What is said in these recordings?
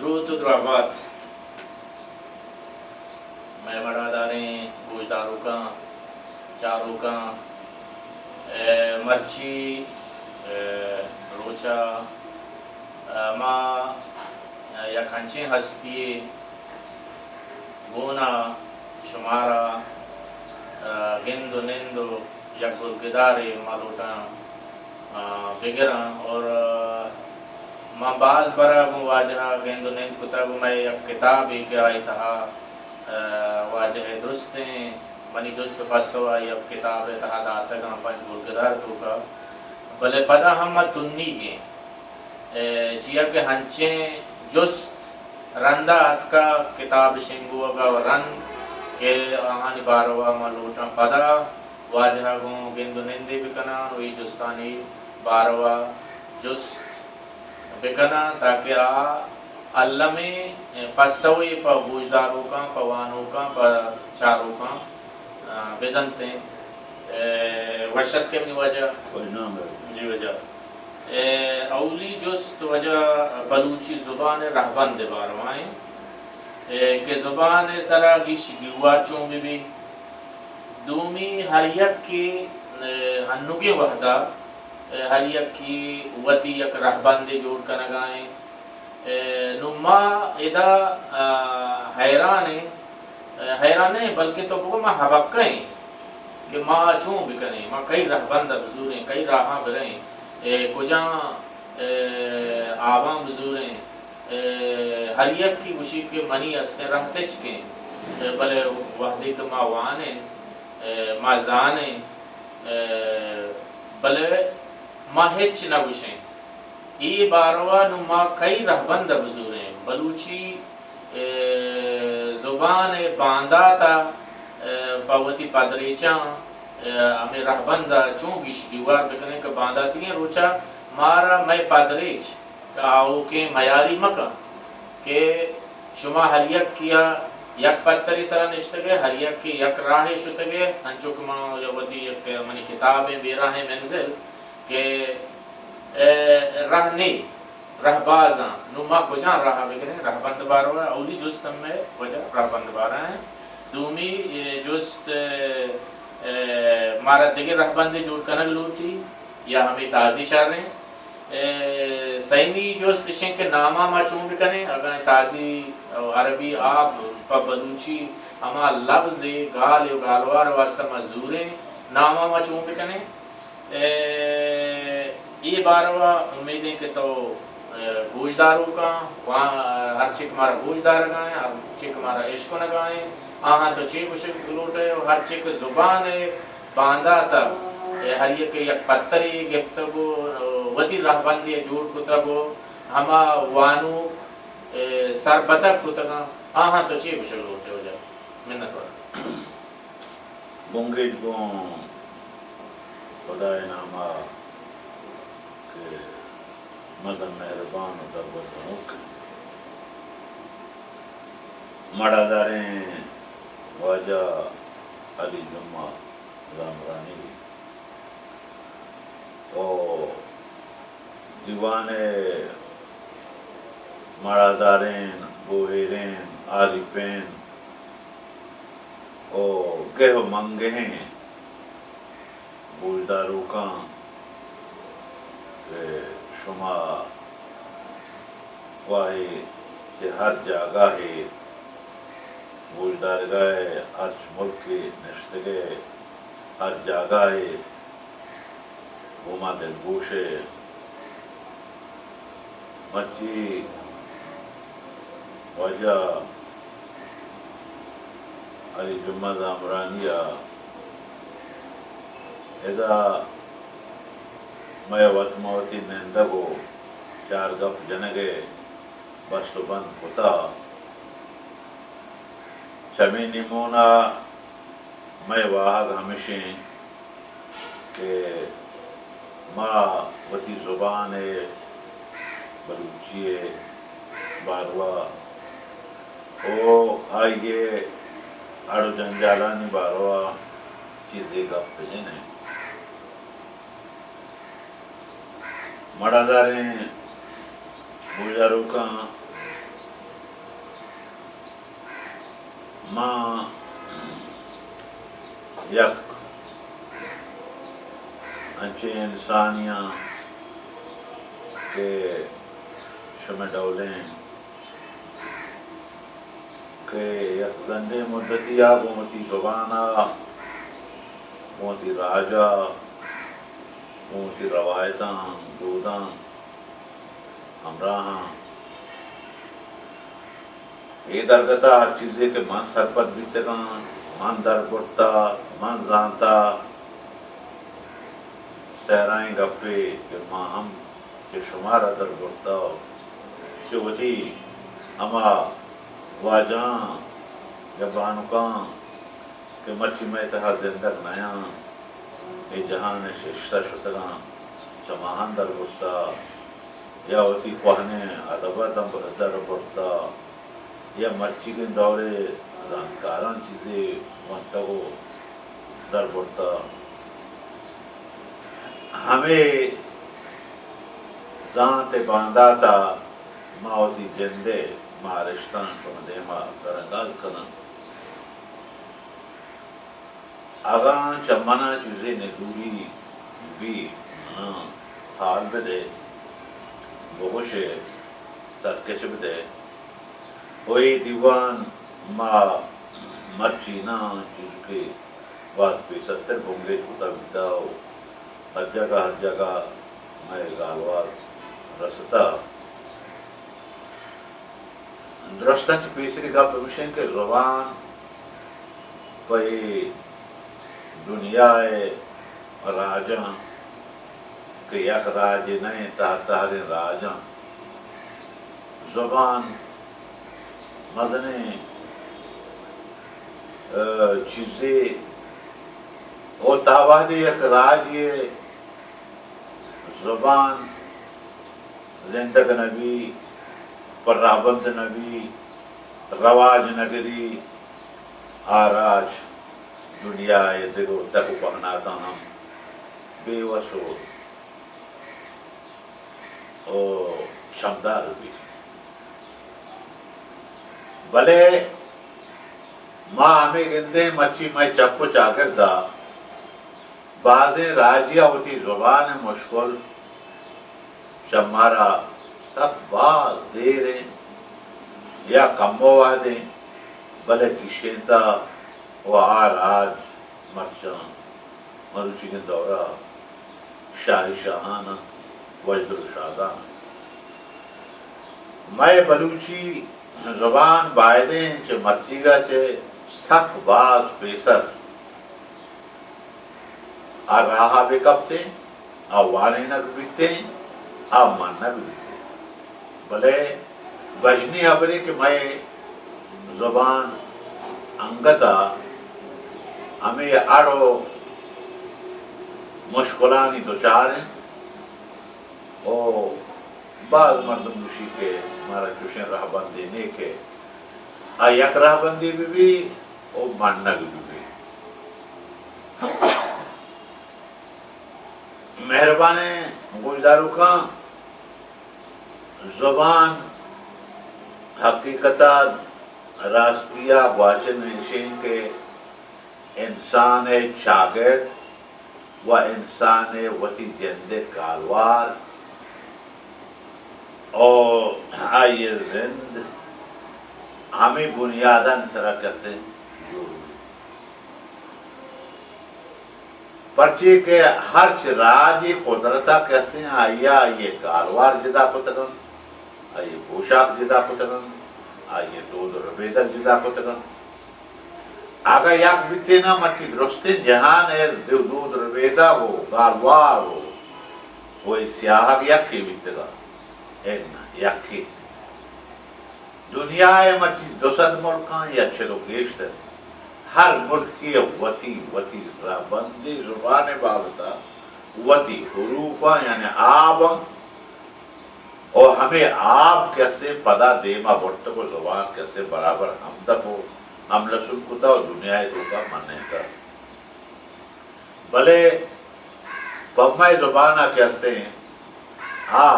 درود و درابات مئے مڑاداریں گوشداروکاں، چاروکاں۔ اے مرچی، اے روچا، اے ما یک انچیں ہستی گونا شمارا، اے گند و نند و یک گلگدارے ما لوٹاں، آ، بگراں اور، آ، ما باز برا گوں واجہ ء گند و نند کتگ و مئے یک کتابے کہ آئی تہا، آ، واجہ ء درستیں منی جست و پسو آئی ء کتاب ء تہا داتگ آں پنچ گلگدار توکا، بلے پدا ہم ما تنیگیں، اے، چیا کہ ہنچیں جست رندا اتکا کتاب شنگ بوگا و رند کہ آہانی باروا ما لوٹاں پدا واجہ ء گوں گند و نندے بکناں و اے جستانی باروا جست بکناں تاکہ آ المیں پسوے پہ گوشداروکاں، پہ وانوکاں، پہ چاروکاں، آ، بدنتیں۔ اے، وش اتکے منی واجہ۔ وش نام ہے۔ جی واجہ۔ اے، اولی جست واجہ بلوچی زبان ء رہبند ء باروا ایں، اے، کہ زبان ء سرا گیش گیوار چون بہ بی۔ دومی ہر یکے، اے، ہنوگیں وہدا، اے، ہر یکے وتی یک رہبندے جوڑ کنگا ایں۔ اے، نوں ما ادا، آ، حیران ایں، اے، حیران نہ ایں، بلکہ تو بگو ما ہبکہ ایں کہ ما چون بکنیں، ما کئی رہبند ء بزوریں، کئی راہاں بریں، اے، کجام، اے، آواں بزوریں۔ اے، ہر یکے گوشی کہ منی استیں راہ تچکیں، اے، بلے وہدے کہ ما وانیں، اے، ما زانیں، اے، بلے ما ہچ نہ گوشیں۔ اے باروا نوں ما کئی رہبند ء بزوریں؟ بلوچی، اے، زبان ء باندات ء، اے، پہ وتی پدریچاں، اے، ہمے رہبند ء چون گیش گیوار بکنیں کہ بانداتیگیں روچا مارا مئے پدریچ کہ آؤکیں میاری مکن کہ شما ہر یکے ء یک پتری سرا نشتگے، ہر یکے یک راہے شتگے، انچو کہ من وتی یک منی کتابیں بیراہیں منزل کہ، اے، راہ نی، راہ بازاں، نوں ما کجام راہ بگریں؟ رہبند باروا، اولی جست ہمے واجہ رہبند بارا ہیں۔ دومی، اے، جست، اے، اے، مارا دگہ رہبندے جوڑ کنگ لوٹی یا ہمے تازی شریں؟ اے، سیمی جست اشیں کہ ناما ما چون بکنیں؟ اگاں تازی عربی آب پہ بلوچی ہما لبز گال و گالوار واسطہ ما زوریں، ناما ما چون بکنیں؟ اے، اے باروا امیدیں کہ تو، اے، گوشداروکاں، وا-، ہرچے کہ مارا گوشدارگائیں، ہرچے کہ مارا اشکنگائیں، آہاں تو چے گوشگ لوٹے و ہرچے کہ زبان ء باندات ء، اے، ہر یک یک پتری گپتگ و وتی رہبندے جوڑ کتگ و ہما وانوک، اے، سربتگ کتگاں، آہاں تو چے گوشگ لوٹے واجہ؟ منت وار۔ بنگیج گوں خدائے ناما کہ مزن مہربان و درگوز گنوک۔ مڑاداریں واجہ علی جمعہ زامرانی و دیوان ء مڑاداریں، بوہیریں، عارفیں و گہ و منگہیں گوشداروکاں کہ شما واہے کہ ہر جاگاہے گوشدارگاہے، ہرچ ملکے نشتگے، ہر جاگاہے گوں ما دلگوش ء۔ مرچی واجہ علی جمعہ زامرانی ء ادا مئے وت مہ وتی نندگ و چار گپ جنگ ء بست و بند کتا۔ چمی نیمونا مئے واہگ ہمشیں کہ ما وتی زبان ء، بلوچی ء باروا و آئی ء اڑ و جنجالانی باروا چیزے گپ بجنیں۔ مڑاداریں گوشداروکاں ما یک انچیں انسانے آں کہ شمئے ڈولیں کہ یک زنڈیں مدتی ءَ گوں وتی زبان ءَ، گوں وتی راج ءَ، گوں وتی روایتاں، دوداں ہمراہ آں۔ اے درگت ءَ ہر چیزے کہ من سرپد بیتگاں، من در برتہ، من زانتہ، سہرائیں گپے کہ ما ہم کہ شمارا در برتہ، چہ وتی ہما واجہاں یا بانکاں کہ مرچی مئے تہا زندگ نیاں، اے جہان ءَ ششتہ شتگاں، چماہاں در برتہ، یا وتی کوہنیں ادب ءَ در برتہ، یا مرچیگیں دور ءِ زانتکاراں چیزے ونتگ ءُ در برتہ۔ ہمے زانت ءِ باندات ءَ ما وتی جند ءِ مارشتاں شمئے دیم ءَ درانگاز کناں۔ اگاں چہ من ءَ چیزے نزوری بی، من ءَ حال بدئے، بگوشئے، سرکچ بدئے۔ ءُ اے دیوان ما مرچی نہ، چیزکے وہد پیسرتر بنگیج کتہ بیتہ ءُ ہر جاگہ ہر جاگہ مئے گالوار رستہ۔ درستاں چہ پیسری گپ ہمیش انت کہ زبان پہ اے دنیا ءِ راجاں کہ یک راجے نہ انت، تہر تہریں راجاں زبان مزنیں، ءَ، چیزے ءُ تا وہدے یک راجے ءِ زبان زندگ نہ بی، پر رہبند نہ بی، رواج نہ گری، آ راج دنیا ءِ دگہ تک ءُ پہناتاں ہم بے وس ءُ، ءُ چمدار بی۔ بلے ما ہمے گندیں، مرچی مئے چپ ءُ چاگرد ءَ بازیں راجی ءَ وتی زبان ءِ مشکل چہ مارا سک باز دیر انت یا کمو وہد انت، بلے کشینتہ ءُ آ راج مرچاں مروچیگیں دور ءَ شاہی شاہان انت، وژدر ءُ شادان انت۔ مئے بلوچی زبان بائدیں چہ مرچیگ ءَ چہ سک باز پیسر آ راہ ءَ بہ کپتیں، آ وانینگ بیتیں، آ منگ بیتیں۔ بلے گژنی ہبرے کہ مئے زبان انگت ءَ ہمے اڑ ءُ مشکلانی دچار انت ءُ باز مردم گوشی کہ مارا چوشیں رہبندے نے کہ آ یک رہبندے بہ بی ءُ منگ بہ بی۔ مہربانیں گوشداروکاں، زبان حقیقت ءَ راستی ءَ گواچن ایش انت کہ انسان ءِ چاگرد ءُ انسان ءِ وتی جند ءِ گالوار ءُ آئی ءِ زند ہمے بنیادانی سرا کسے جوڑ بیت۔ پرچے کہ ہرچ راجے قدرت ءَ کسے آئی ءَ آئی ءِ گالوار جدا کتگ انت، آئی ءِ پوشاک جدا کتگ انت، آئی ءِ دود ءُ ربیدگ جدا کتگ انت۔ اگاں یک بیتیں نا، مرچی درستیں جہان ءِ دود ربیدگ ءُ گالوار ءُ، ءُ اے سیاہگ یکے بیتگ ءَ؟ اے نا، یکے۔ دنیا ءِ مرچی دو سد ملک آں یا چد ءُ گیشتر، ہر ملکے ءِ وتی وتی رہبندے زبان ءِ بابت ءَ، وتی حروف آں، یعنی آب آں۔ ءُ ہمے آپ کہ استیں پدا دیم ءَ برتگ ءُ زبان کہ استیں برابر ہمدپ ءُ ہملسون کتہ ءُ دنیا ءِ توکا منینتہ۔ بلے پہ مئے زبان ءَ کہ استیں آ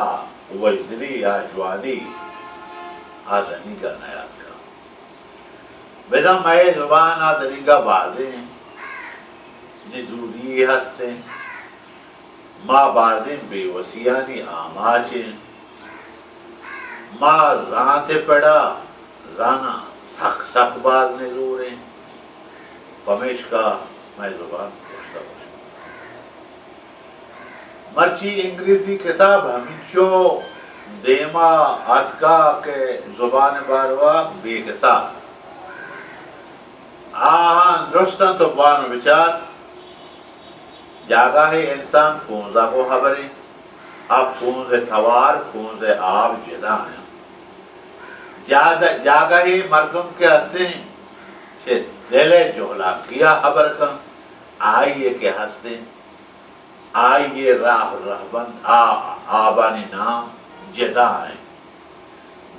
وژدری، آ جوانی، آ دنیگا نیاتکہ۔ بزاں مئے زبان ءَ دنیگا بازیں نزوری ہست انت۔ ما بازیں بے وسیانی آماچ ایں۔ ما زانت ءِ پڑا زاناں سک سک باز نزور ایں۔ پمیشکا مئے زبان پشت ءَ گوش۔ مرچی انگریزی کتاب ہمینچو دیما آتکا کہ زبان ءِ باروا بے کساس۔ آہاں درستاں تو بان و بچار، جاگاہے انسان پونزا گوں ہبریں، آ پونز ءِ توار، پونز ءِ آب جدا انت۔ جاد-، جاگاہے مردم کہ ہستیں، چہ دل ءِ جہلانکیا ہبر کن، آئی ءِ کہ ہستیں، آئی ءِ راہ و رہبند، آ-، آبانی نام جدا انت۔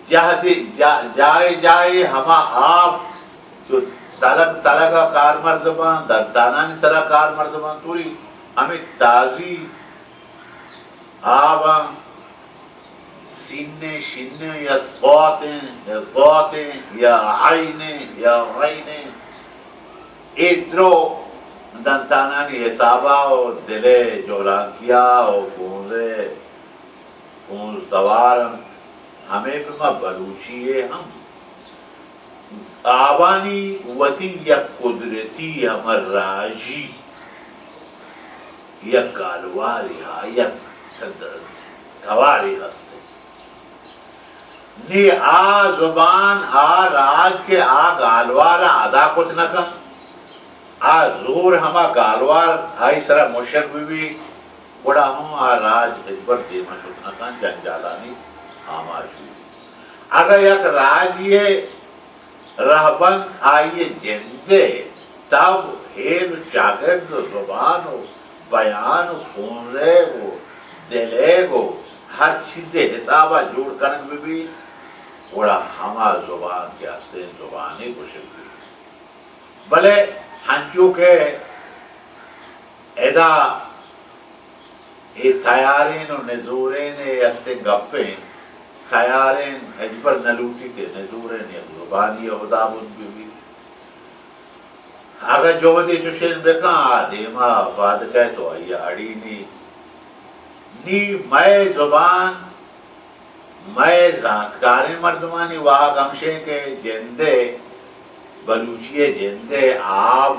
جہدے-، جا-، جاہے جاہے ہما آب چو تلگ تلگ ءَ کارمرز باں، دنتانانی سرا کارمرز باں، توری ہمے تازی آباں سینیں، شینیں یا سقاطیں، یا ضاطیں، یا عینیں، یا غینیں، اے درو دنتانانی حسابا و دل ءِ جہلانکیا و پونز ءِ پونز توار انت۔ ہمے پہ ما بلوچی ءَ ہم آوانی وتی یک قدرتی ہمراہی، یک گالوارے ہا، یک تد-، توارے ہست۔ نی آ زبان، آ راج کہ آ گالوار ءَ ادا کت نہ کن، آ زور ہما گالوار آئی سرا مشگ بہ بی، گڑا ہوں آ راج ہچبر دیما شت نہ کن، جنجالانی آماچ بی۔ اگہ یک راجی ءِ رہبند آئی ءِ جند ءِ تب، ہیل و چاگرد و زبان و بیان و پونزیگ و دلیگ و ہر چیزے حسابا جوڑ کنگ بہ بیت، گڑا ہما زبان کہ ہستیں زبانے گوشگ بیت۔ بلے ہنچو کہ ادا اے تیاریں و نزوریں ءِ استیں گپیں، تیاریں ہچبر نہ لوٹی کہ نزوریں یک زبانی ءِ ہدابند بہ بیت۔ اگہ جہدے چشیں بکن، آ دیما پاد کئیت و آئی ءَ اڑینی۔ نی مئے زبان مئے زانتکاریں مردمانی واہگ ہمشیں کہ جند ءِ، بلوچی ءِ جند ءِ آب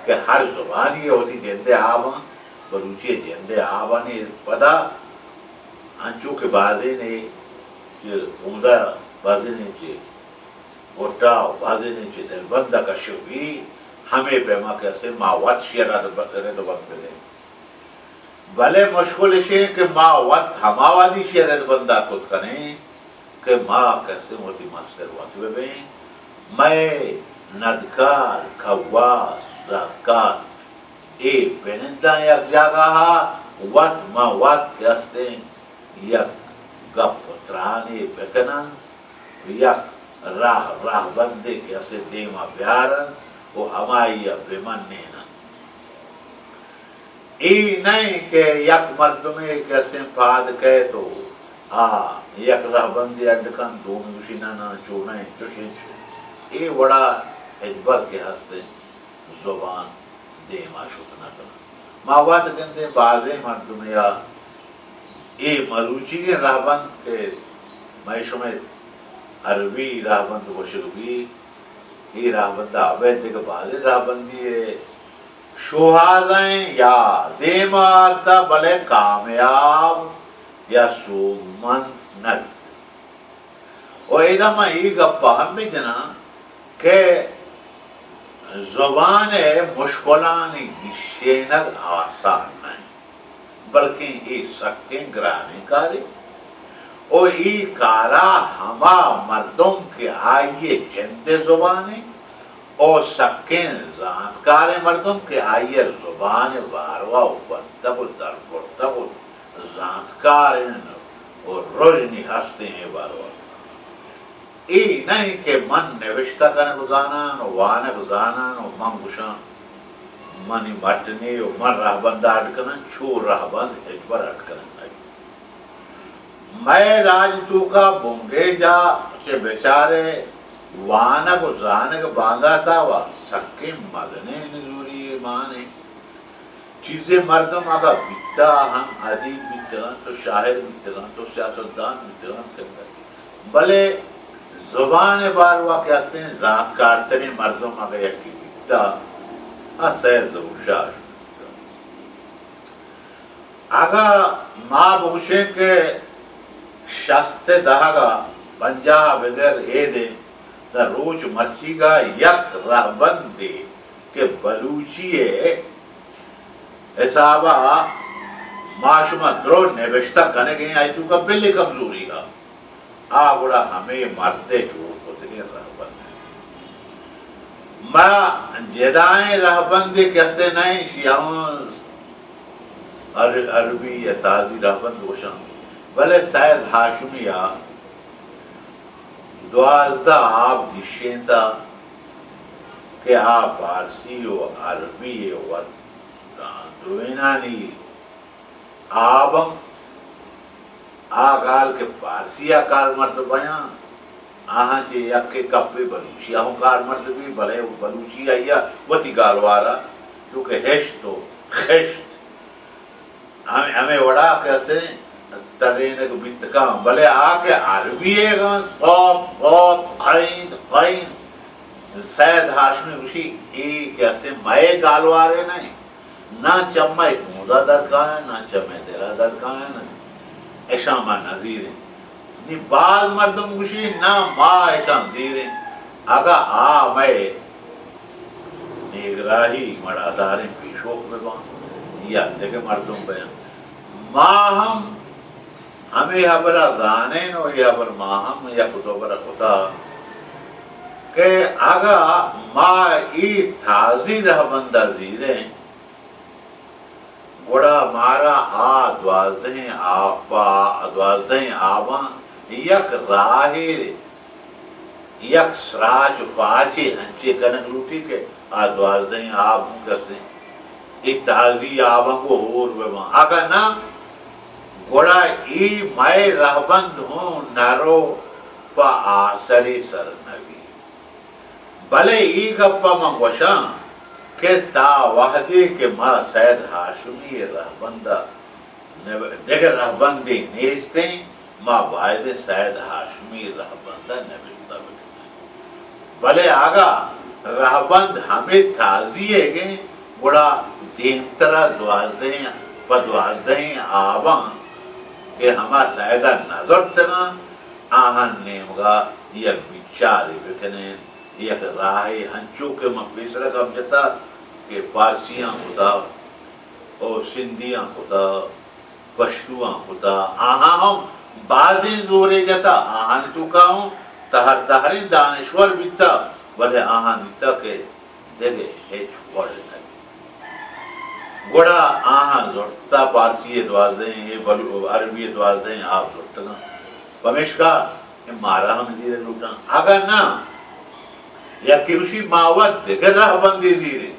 کہ ہر زبانی ءِ وتی جند ءِ آب انت، بلوچی ءِ جند ءِ آبانی پدا انچو کہ بازینے چہ پونزا، بازینے چہ گٹا و بازینے چہ دلبند ءَ کشگ بی، ہمے پیما کہ استیں ما وت شی ءَ رد ب-، رد بند بدیں۔ بلے مشکل اش انت کہ ما وت ہما وہدی شی ءَ رد بند ءَ کت کنیں کہ ما کہ استیں وتی مستر وت بہ بیں، مئے ندکار، کواس، زانتکار، اے بننداں یک جاگہ ءَ وت ماں وت کہ استیں یک گپ و ترانے بہ کن انت، یک راہ، راہبندے کہ اسے دیما بیار انت و ہمائی ءَ بہ منین انت۔ اے نہ انت کہ یک مردمے کہ اسے پاد کئیت و آ یک راہبندے اڈ کنت، دومی گوشی نہ نہ چو نہ انت، چش انت چو۔ اے وڑا ہچبر کہ ہست انت زبان دیما شت نہ کنت۔ ما وت گندیں بازیں مردمے ءَ اے مروچیگیں رہبند کہ مئے شمئے عربی رہبند گوشگ بیت، اے رہبند ءَ ابید دگہ بازیں رہبندے ءِ شوہازیں یا دیما آتہ، بلے کامیاب یا سوبمند نہ بیت۔ و ادا من اے گپ ءَ ہم بہ جناں کہ زبان ءِ مشکلانی گیشینگ آسان نہ انت، بلکیں اے سکیں گرانیں کارے۔ و اے کارا ہما مردم کہ آئی ءِ جند ءِ زبان انت، و سکیں زانتکاریں مردم کہ آئی ءِ زبان ءِ باروا ونتگ و دربرتگ و زانتکار انت و رژنی ہستیں اے باروا۔ اے نہ انت کہ من نوشتہ کنگ زاناں و وانگ زاناں و من گوشاں منی مٹ نے و من رہبند ءَ اڈ کناں، چو رہبند ہچبر اڈ کنگ نہ بیت۔ مئے راج توکا بنگیجا چہ بچارے وانگ و زانگ بانداتا و سکیں مزنیں نزوری مان انت۔ چیزے مردم اگاں بیتا ہم ادیب بیتگاں تو شاعر بیتگاں تو سیاستدان بیتگاں، بلے زبان باروا کہ ہستیں زانتکارتریں مردم اگاں یکے بیتا، آ سید ظہور شاہ شمئے بیتا۔ اگاں ما بگوشیں کہ شست ء دہگ ء پنجاہ ء بگر اید ء داں روچ مرچیگ ء یک رہبندے کہ بلوچی ء حساب ء ما شما درو نبشتہ کنگ ء آئی توکا بلے کمزوری ء آ گڑا ہمے مرد ء جوڑ کتگیں رہبند انت۔ ما جدائیں رہبندے کسے نہ انت، شیعہ ہم عر-، عربی یا تازی رہبند گوشاں، بلے سید ہاشمی ء دوازدہ آب گیشینتا کہ آ پارسی و عربی ء وت دوئینانی آباں۔ آ گال کہ پارسی ء کارمرد بیاں، آہاں چہ یکے کپے بلوچی ء ہوں کارمرد بی، بلے بلوچی آئی ء وتی گالوار ء چو کہ ہشت و خشت ہمے، ہمے وڑا کہ استیں ترینگ بیت کن، بلے آ کہ عربی ء گاں صاد، ضاد، عین، قین، سید ہاشمی گوشی، اے کہ استیں مئے گالوارے نہ انت، نہ چہ مئے پوندا درکاینت، نہ چہ مئے دلا درکاینت، اشاں ما نزیریں۔ نی باز مردم گوشی، نہ ما اشاں زیریں۔ اگاں آ مئے نیگراہی مڑاداریں پیشوک بہ باں یا دگہ مردم بیاں، ما ہم ہمے ہبر ء زانین و اے ہبر ما ہم یک دو بر کتا کہ اگاں ما اے تازی رہبند ء زیریں، گڑا مارا آ دوازدہیں آپ ء، دوازدہیں آباں یک راہے، یک سراچ و پاچے ہنچے کنگ لوٹی کہ آ دوازدہیں آپ ہوں کسیں اے تازی آباں گوں ہور بہ باں۔ اگاں نہ، گڑا اے مئے رہبند ہوں نرو پہ آسرے سر نہ بی۔ بلے اے گپ ء من گوشاں کہ تا وہدے کہ ما سید ہاشمی ء رہبند ء نب-، دگہ رہبندے نیست انت، ما بایدیں سید ہاشمی ء رہبند ء نبشتہ بکنیں۔ بلے اگاں رہبند ہمے تازی ئیگ انت، گڑا دیمترا دوازدہیں، پہ دوازدہیں آباں کہ ہما سید ء نہ زرتگاں، آہان نیمگا یک بیچارے بکنیں، یک راہے ہنچو کہ من پیسرا گپ جتا کہ پارسیاں کتا و سندھیاں کتا، پشتواں کتا، آہاں ہم بازیں زورے جتا، آہانی توکا ہم تہر تہریں دانشور بیتا، بلے آہاں دیتا کہ دگہ ہچ وڑ نہ بیت۔ گڑا آہاں زرتا پارسی ء دوازدہیں، اے بلو-، عربی ء دوازدہیں آپ زرتگاں۔ پمیشکا اے مارا ہم زیرگ لوٹاں۔ اگاں نہ، یکے گوشی ما وت دگہ رہبندے زیریں۔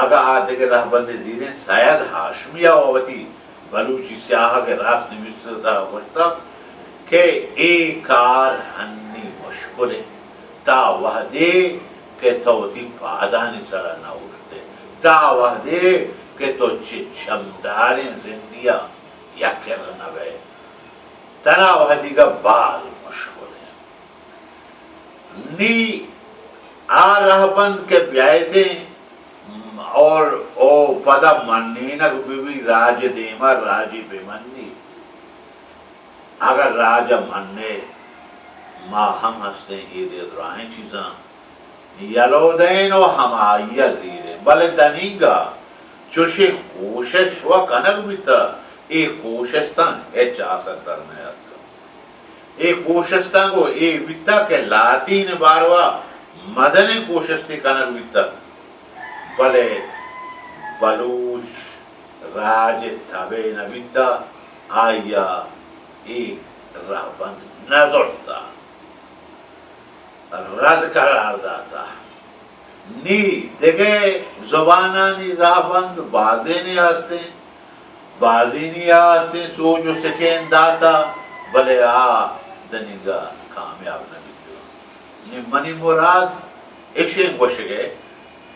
اگاں آ دگہ رہبندے زیریں، سید ہاشمی ء وتی بلوچی سیاہگ ء راست نویسگ ء تہا گوشتگ کہ اے کار ہنی مشکل انت۔ تا وہدے کہ تو وتی پادانی سرا نہ اوشت ئے، تا وہدے کہ تو چہ چمداریں زندیا یک کر نہ بئے، تنا وہدیگا باز مشکل انت۔ نی آ رہبند کہ بیایتیں اور او پدا منینگ بہ بی، راج دیما راجی بہ منی۔ اگاں راج ء من ئے، ما ہم ہستیں اے دے دراہیں چیزاں یلو دئین و ہمائی ء زیریں، بلے دنیگا چوشیں کوشش و کنگ بیتہ، اے کوشستاں ہچ آسر در نیاتکہ۔ اے کوشستاں گوں اے بیتہ کہ لاتین باروا مزنیں کوشستے کنگ بیتہ۔ بلے بلوچ راج ء تب ء نہ بیتہ، آئی ء اے رہبند نہ زرتہ، رد قرار داتہ۔ نی دگہ زبانانی رہبند بازینے ہستیں، بازینی ء ہستیں سوج و سکین داتہ، بلے آ دنیگا کامیاب نہ بیتہ۔ نی منی مراد اشیں گوشگ ء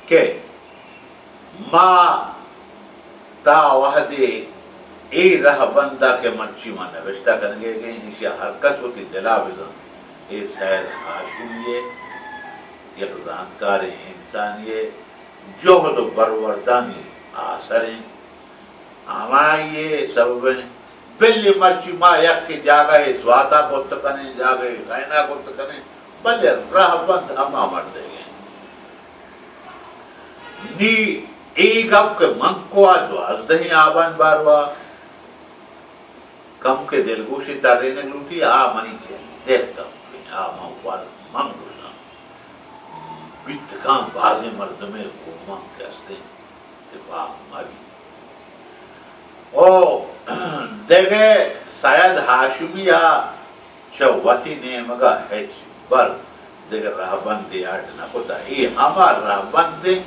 کہ ما تا وہدے اے رہبند ء کہ مرچی ما نبشتہ کنگ ء ایں، ایشی ء ہر کس وتی دل ء بزان، اے سید ہاشمی ء یک زانتکاریں انسانے ء جہد و بروردانی آسر انت۔ ہمائی ء سبب انت۔ بلے مرچی ما یک جاگہ ء سواتا کت کنیں، جاگہ ء غینا کت کنیں، بلے رہبند ہما مردگ انت۔ نی اے گپ کہ من کو آ دوازدہیں آبان باروا کم کہ دلگوشی ترینگ لوٹی، آ منی جندے کم کہ آ من ور من گوشاں۔ بیت کن بازیں مردمے گوماں کہ استیں تپاک مبی۔ او دگہ سید ہاشمی ء چہ وتی نیمگ ء ہچ بر دگہ رہبندے اڈ نہ کتہ۔ اے ہما رہبند انت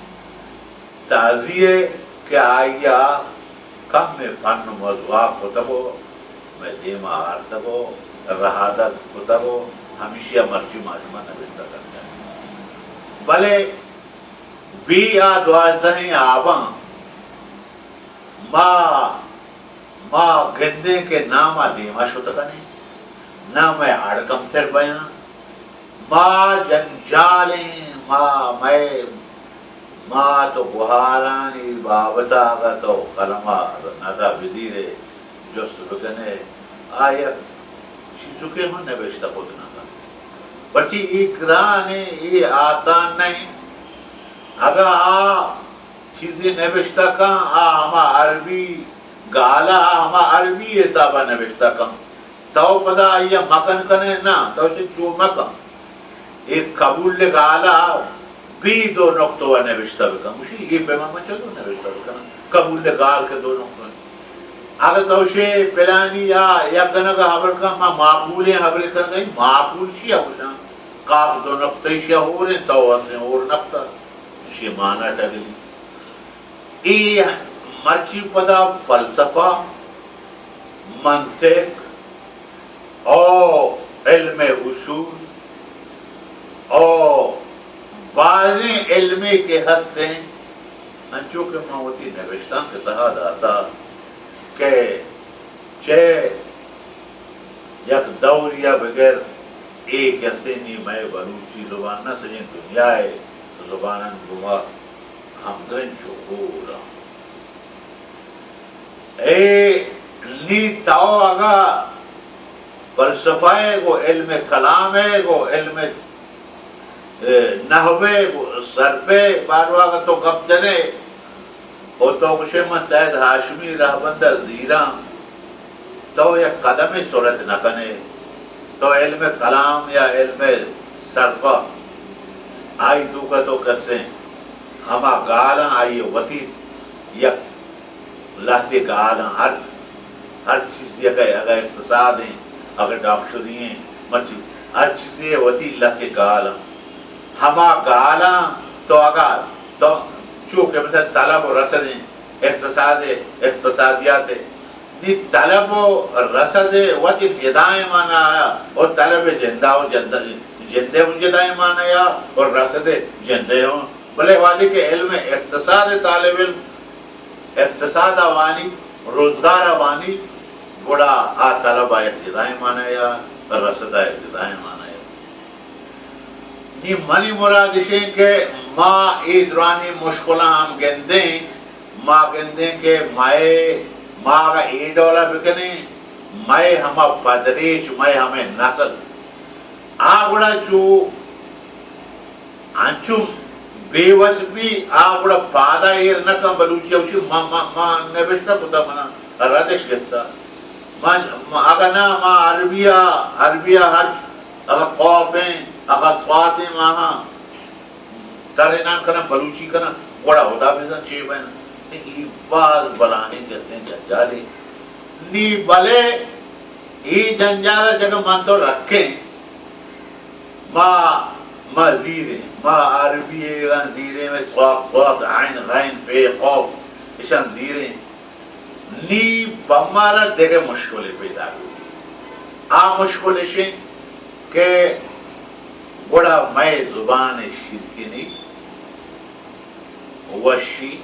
تازی ء کہ آئی ء کمے پن و مزواک کتگ و مئے دیم ء آرتگ و رہادگ کتگ و ہمیشی ء مرچی ما شما نبشتہ کنگ ء۔ بلے بی آ دوازدہیں آباں ما، ما گندیں کہ ناں ما دیما شت کنیں، ناں مئے اڑ کمتر بیاں، ما جنجالیں، ما، مئے مات و گہارانی بابت ء اگاں تو قلم ء ندا بدیرے، جست بکنے، آ یک چیزکے ہم نبشتہ کت نہ کنت۔ پرچی اے گران انت، اے آسان نہ انت۔ اگاں آ چیزے نبشتہ کن، آ ہما عربی گال ء، آ ہما عربی حساب ء نبشتہ کن۔ تو پدا آئی ء مکن کنے، ناں، تو چے چو مکن۔ اے قبول گال ء بی دو نقطہ ء نبشتہ بکن۔ گوشی، اے پیما من چدو نبشتہ بکناں؟ قبول گال کہ دو نقطہ انت۔ اگہ تو شے پلانی یا یک گنگ ء ہبر کن، ما معقولیں ہبرے کنگ ء ایں، معقول چی ء گوشاں؟ قاف دو نقطہ ایشی ء ہور انت، تو ہستیں ہور نقطہ۔ ایشی ء مانا ٹگلی۔ اے مرچی پدا فلسفہ، منطق، او علم اصول، او بازیں علمے کہ ہست انت، انچو کہ من وتی نبشتانک ء تہا داتا کہ چہ یک دورے ء بگر اے کسے نی مئے بلوچی زبان نہ سجیں دنیا ء زبانانی گوما ہمگرنچ و ہور انت۔ اے نی تو اگاں فلسفہ ء گوں علم کلام ء گوں علم، اے، نحو ء گوں صرف ء باروا اگاں تو گپ جنے، او تو گوشے من سید ہاشمی رہبند ء زیراں، تو یک قدمے سرت نہ کنے۔ تو علم کلام یا علم صرف ء آئی توکا تو کسیں ہما گالاں آئی وتی یک لہتے گالاں ہر، ہر چیز یک اگہ اقتصاد ہیں، اگہ ڈاکٹری ہیں، مرچی ہر چیزے وتی لہتے گالاں۔ ہما گالاں تو اگہ تو چو کہ مثلا طلب و رسد ہیں، اقتصاد ہے، اقتصادیات ہے۔ نی طلب و رسد وت یک جدائیں معنی آیا، و طلب جندا و جد-، جندے ہوں جدائیں معنی آیا، و رسد جندے ہوں۔ بلے وہدے کہ علم اقتصاد طالب علم اقتصاد وانی، روزگار وانی، گڑا آ طلب یک جدائیں معنی آیا، رسد یک جدائیں معنی آیا۔ نی منی مراد اشیں کہ ما اے دراہیں مشکلاں ہم گندیں، ما گندیں کہ مئے، ما اگاں اے ڈولا بکنیں، مئے ہما پدریچ، مئے ہمے نسل، آ گڑا چو انچو بے وس بی، آ گڑا پادا ایر نہ کن بلوچی، اوشی ما، ما، ما نبشتہ کتا، منا ردش گپتا۔ من، ما، اگہ نہ ما عربیا، عربیا ہر اگہ قوف ہیں، اگہ صوت ہیں، ماہاں ترینان کناں، بلوچی کناں، گڑا ہدا بزن چے بین۔ اے باز بلاہیں گندیں جنجالے۔ نی بلے اے جنجال ء جگہ من تو رکھیں، ما، ما زیریں، ما عربی ء زیریں، میں صوت، صوت، عین، غین، فے، قوف، اشان زیریں۔ نی پہ مارا دگہ مشکلے پیدا بوت۔ آ مشکل اش انت کہ گڑا مئے زبان ءِ شیرکنی، وشی،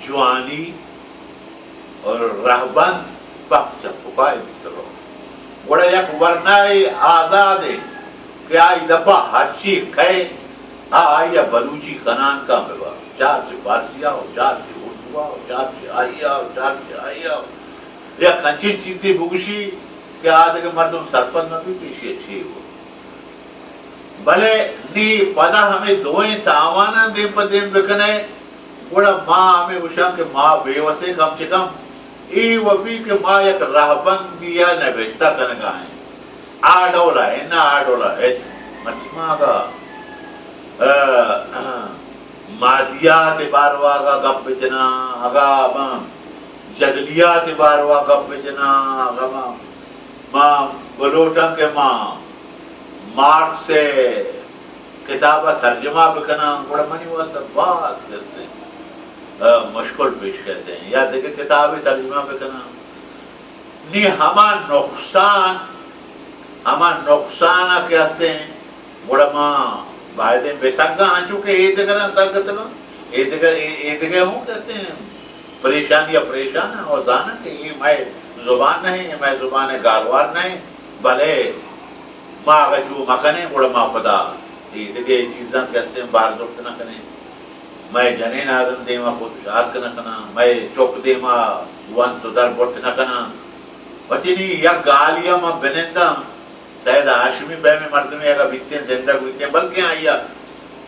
جوانی ءُ رہبند پہ چپ ءُ پائے بوتگ۔ گڑا یک ورنائے آزادے کہ آئی دپا ہرچی کئے، آ آئی ءَ بلوچی کنان کن بہ با، چار چہ پارسی ءَ ءُ چار چہ اردو ءَ ءُ چار چہ آئی ءَ ءُ چار چہ آئی ءَ ءُ یک انچیں چیزے بگوشی کہ آ دگہ مردم سرپد مہ بیت، ایشی ءَ چے گوں۔ بلے نی پدا ہمے دوئیں تاواناں دیم پہ دیم بکنئے، گڑا ما ہمے گوشاں کہ ما بے وسیں، کم چہ کم اے وپی کہ ما یک رہبندی ءَ نبشتہ کنگا ایں۔ آ ڈول ءَ، نہ آ ڈول ءَ، ہچ۔ مرچی ما اگاں، ا، مادیات ءِ باروا اگاں گپ بجناں، اگاں ما جدلیات ءِ باروا گپ بجناں، اگاں ما، ما بلوٹاں کہ ما مارکس ءِ کتاب ءَ ترجمہ بکناں، گڑا منی واسطہ باز کسے، ا، مشکل پیش کئیت یا دگہ کتابے ترجمہ بکناں۔ نی ہما نقصان، ہما نقصان کہ ہستیں، گڑا ما بایدیں بہ سگاں، انچو کہ اے دگراں سگتگاں، اے دگہ، اے، اے دگہ ہوں کہ ہستیں پریشانی ءَ پریشان ایں اور زاناں کہ اے مئے زبان نہ ایں، اے مئے زبان ءِ گالوار نہ ایں، بلے ما اگاں چو مکنیں، گڑا ما پدا اے دگہ چیزاں کہ ہستیں بار زرت نہ کنیں۔ مئے جنین آدم دیما پوت شات نہ کناں، مئے چک دیما ونت ءُ در برت نہ کناں۔ وتی نی یک گالی ءَ من بننداں، سید ہاشمی پیمیں مردمے اگاں بیتیں، زندگ بیتیں، بلکیں آئی ءَ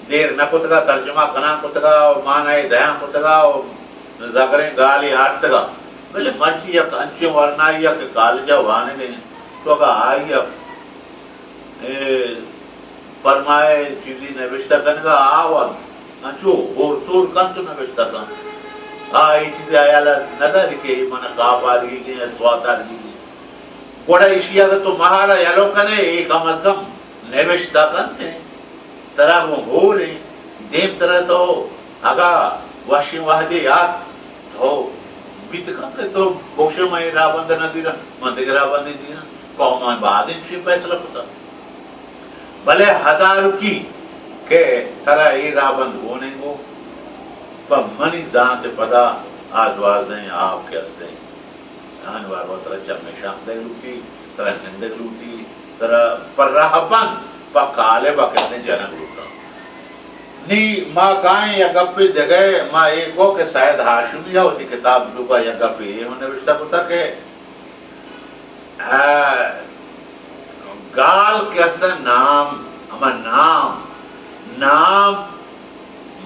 دیر نہ کتگا، ترجمہ کنان کتگا ءُ مانا ءَ دیان کتگا ءُ زگریں گالے آرتگا۔ بلے مرچی یک انچیں ورنائے ءَ کہ کالج ءَ وانگ ءَ ایں، تو اگاں آئی ءَ اے، فرمائے چیزی نبشتہ کنگا، آ وت انچو ہور تور کنت ءُ نبشتہ کنت۔ آ اے چیزے ہیال ءَ نہ داری کہ اے من ءَ کاپارگی یا سواتارگی۔ گڑا ایشی اگاں تو مہارا یلو کنے، اے کم از کم نبشتہ کنت ایں۔ ترا گوں ہور ایں، دیمترا تو اگاں وشیں وہدے یات تو بیت کنت کہ تو بگوشے من اے راہبند ءَ نہ زیراں، من دگہ راہبندے زیراں۔ قوماں بازیں چشیں فیصلہ کتگ، بلے ہدارکی کہ ترا اے راہبند گون ایں گوں، پہ منی زانت ءَ پدا آ دوازدہیں آپ کہ ہستیں، آہانی باروا ترا چمے شاندگ لوٹی، ترا نندگ لوٹی، ترا پہ رہبند، پہ کالب ءَ کسے جنگ لوٹاں۔ نی ما کائیں یک گپے دگہ، ما اے گو کہ سید ہاشمی ءَ وتی کتاب توکا یک گپے اے ہوں نبشتہ کتا کہ، آ، گال کہ اصلاً نام، ہما نام، نام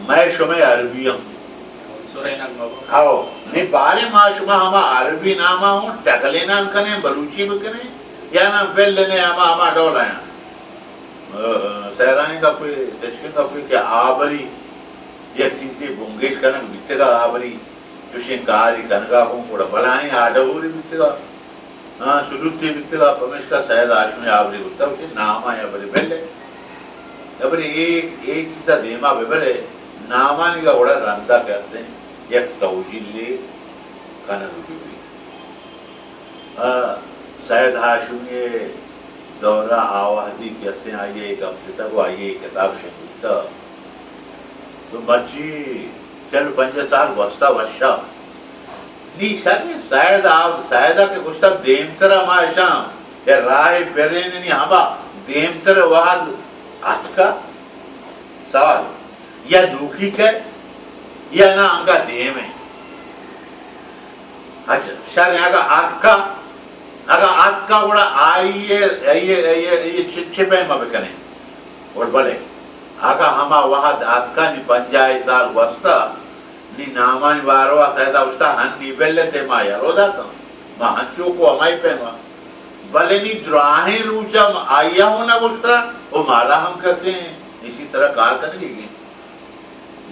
مئے شمئے عربی ہم۔ عنصر اینک مبا۔ ہو، نی باریں ما شما ہما عربی ناما ہوں ٹگلینان کنیں، بلوچی بکنیں، یا نہ بل نے ہما، ہما ڈول آیاں۔ اه، سیرانی گپے، تچکیں گپے کہ آبری یک چیزے بنگیج کنگ بیتگا، آبری چوشیں کاری کنگا ہوں گڑا بلاہیں آڈوری بیتگا۔ ہاں، سلوتے بیتگا، پمیشکا سید ہاشمی آبری بوتا، اسے نام آیا بری بلے۔ ابری ایک، ایک چیزا دیما ببرے، نامانی گا وڑا رندا کرتے، یک توجیلے کنگ بی۔ آ، سید ہاشمی ءِ دور ءَ آ وہدی کہ استیں آئی ءَ اے گپ جتگ ءُ آئی ءَ اے کتاب شنگ بوتگ، تو مرچی چل پنجاہ سال گوستہ وشا۔ نی شریں سید آ، سید ءَ کہ گوشتگ دیمتر ءَ ما اشاں کہ راہ پریننی ہما دیمتر وہد اتکا۔ سوال، یا نوکی کئے یا نہ انگا دیم ایں۔ اچھا، شر اگا آتکا، اگا آتکا گڑا آئی اے، آئی اے، آئی اے، آئی اے چ-، چے پیما بکنیں؟ اور بلے، اگا ہما وہد آتکا نی پنجاہ سال گوستا، نی نامانی باروا سیدا گوشتا، ہنی بلے تے ما یلو داتاں، ما ہنچو کو ہمائی پیما۔ بلے نی دراہیں روچا آئیا ہوں نہ گوشتا، و مارا ہم کسیں اسی طرح کار کنگی گی۔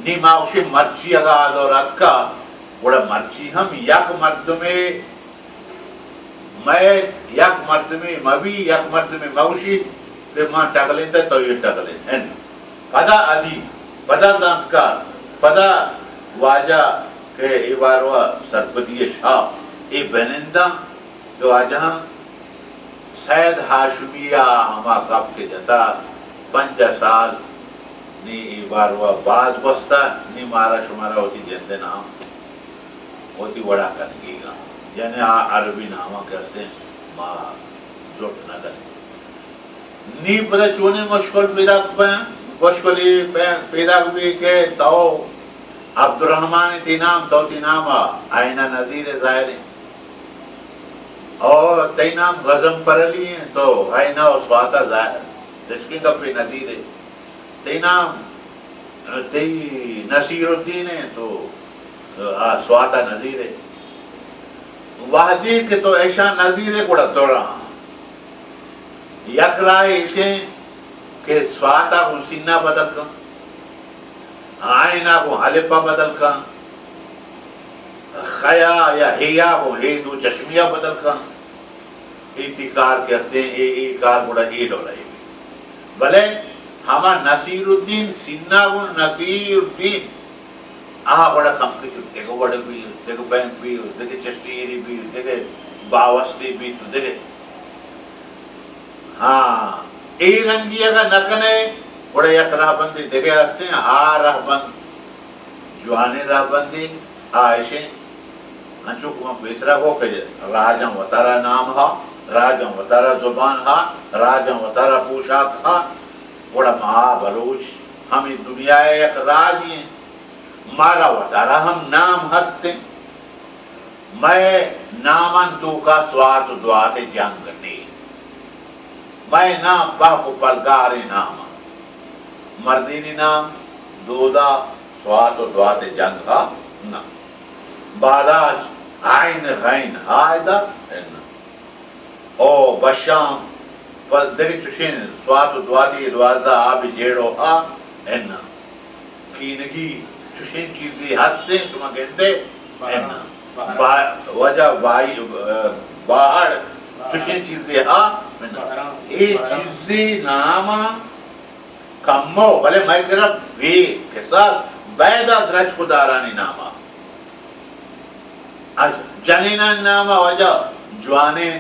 نی ما گوشیں مرچی اگا آ دور اتکا، گڑا مرچی ہم یک مردمے، مئے یک مردمے مبی، یک مردمے مگوشی کہ ما ٹگلینتا تو یہ ٹگلین۔ ان پدا ادیب، پدا زانتکار، پدا واجہ کہ اے باروا سرپدی شاہ، اے بننداں کہ واجہاں سید ہاشمی ءَ ہما گپ کہ جتا، پنجاہ سال نی اے باروا باز گوستا، نی مارا شمارا وتی جند نام وتی وڑا کنگی گا، یعنی آ عربی ناما کہ ہستیں ما زرت نہ کنیں۔ نی پدا چونیں مشکل پیدا بیں، مشکلی پہ-، پیدا بی کہ تو عبدالرحمن تی نام، تو تی نام آئینہ نذیر ظاہر ہیں، اور تئی نام غزنفر علی ہیں، تو آئینہ و سواتا ظاہر، ہچکیں گپے نذیر ہے۔ تئی نام، تئی نصیر الدین ہے تو، آ، سواتا نذیر ہے۔ وہدی کہ تو ایشان نذیر ہے، گڑا دراں۔ یک راہ ایشیں کہ سواتا گوں سینا بدل کن، آئینا گوں الفا بدل کن، خیا یا ہیا گوں ہے دو چشمیا بدل کن۔ اے تی کار کہ ہستیں، اے، اے کار گڑا اے ڈولا اے۔ بلے ہما نصیر الدین سینا گوں نصیر الدین، آ گڑا کمکے چو دگہ وڑ بی، دگہ بینک بی، دگہ چشتیری بی، دگہ باوستی بی، تو دگہ۔ ہاں، اے رنگی اگاں نہ کنے، گڑا یک رہبندے دگہ ہستیں، آ رہبند جوانیں رہبندے، آ ایشیں، انچو کہ من پیسرا گو کہ راجاں وتارا نام ہا، راجاں وتارا زبان ہا، راجاں وتارا پوشاک ہا، گڑا ما بلوچ ہمے دنیا ء یک راجے ایں، مارا وتارا ہم نام ہستیں۔ مئے ناماں توکا سوات و دوات جنگ نے۔ مئے نام پہک و پلگاریں نام انت۔ مردینی نام دودا سوات و دوات جنگ ہا نہ۔ بالاچ عین غین ہا ادا نہ۔ او بشام پہ دگہ چشیں سوات و دواتی دوازدہ آب جیڑو ہا نہ۔ کینگی چشیں چیزے ہستیں شما گندے؟ بہرام، اناں۔ بہرام۔ با-، واجہ بائی-، باہڑ بہرام۔ چشیں چیزے ہا؟ اناں۔ بہرام۔ اے بہرام۔ چیزے نام کمو، بلے مئے کرا بے کساس بیدا درچک و دارانی ناما۔ اچ جنینانی ناما واجہ جوانیں،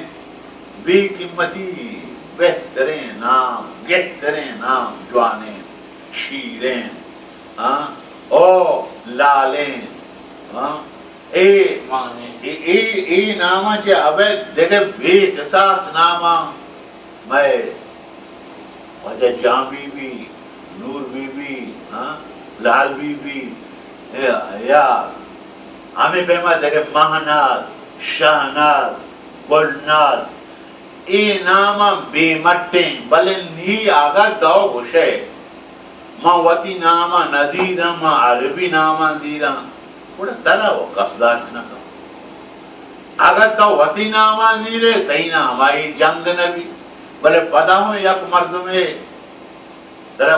بے قیمتی، بہتریں نام، گہتریں نام، جوانیں، شیریں، ہاں، او لالیں، ہاں، اے، مانیں۔ اے، اے، اے ناماں چہ ابید دگہ بے کساس ناماں مئے واجہ جان بی بی، نور بی بی، ہاں، لال بی بی، یا، یا ہمے پیما دگہ مہناز، شہناز، گلناز، اے ناماں بے مٹیں، بلے نی اگاں تو گوشئے، من وتی ناماں نہ زیراں، من عربی ناماں زیراں، گڑا ترا و کس داشت نہ کن۔ اگاں تو وتی ناماں زیرئے، تئی نام ء جنگ نہ بیت، بلے پدا ہم یک مردمے